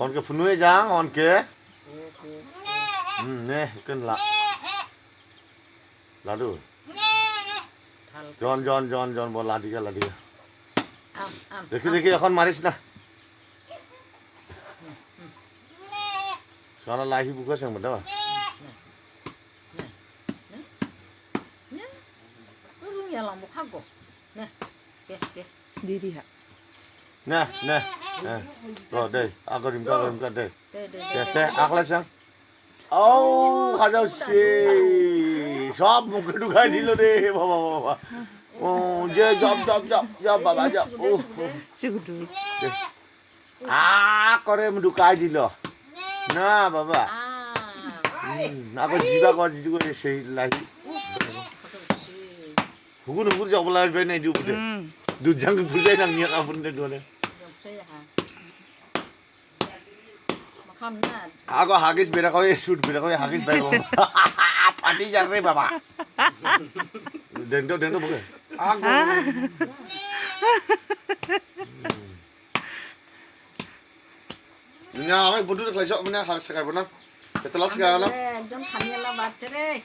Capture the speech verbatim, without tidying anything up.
Onke phunu jang, onke. Hmm, ne, ken la. Ladu. Jon, jon, jon, jon, bo ladi ga, ladi ga. Am, am, Dekhi, am. Dekhi, ekhon maris na. Sona lahi bukha sang benda. Ne, ne, ne, ne. Urung ya lang bukha go. Ne, ke, ke. Diri ha. Ne, ne, ne. Go deh, aku rimka, aku rimka deh. Deh, deh, deh, Deh, deh, deh, deh. Akla sang. Oh, kacau sih. Sob mukha dukhai dilo deh, baba, baba. Oh, je, jab, jab, jab, jab, baba, jab. Oh. Sigudu. Ah, kore mudukai dilo. Na, baba. Hmm, aku jiba kau jitu kau sei lahi. Hukur hukur jauh bela bai nai ju bude. Hmm. Dujang tu jai nang niat ampun deh dua deh. Aku hagis bera kau, shoot bera kau, hagis bai kau. Pati jang re baba. Dendo, dendo bukan. Aku. Nya, aku butuh kelai sok mana hak sekai mana. Ketelas sekai mana. Ekdom kami lah baca re.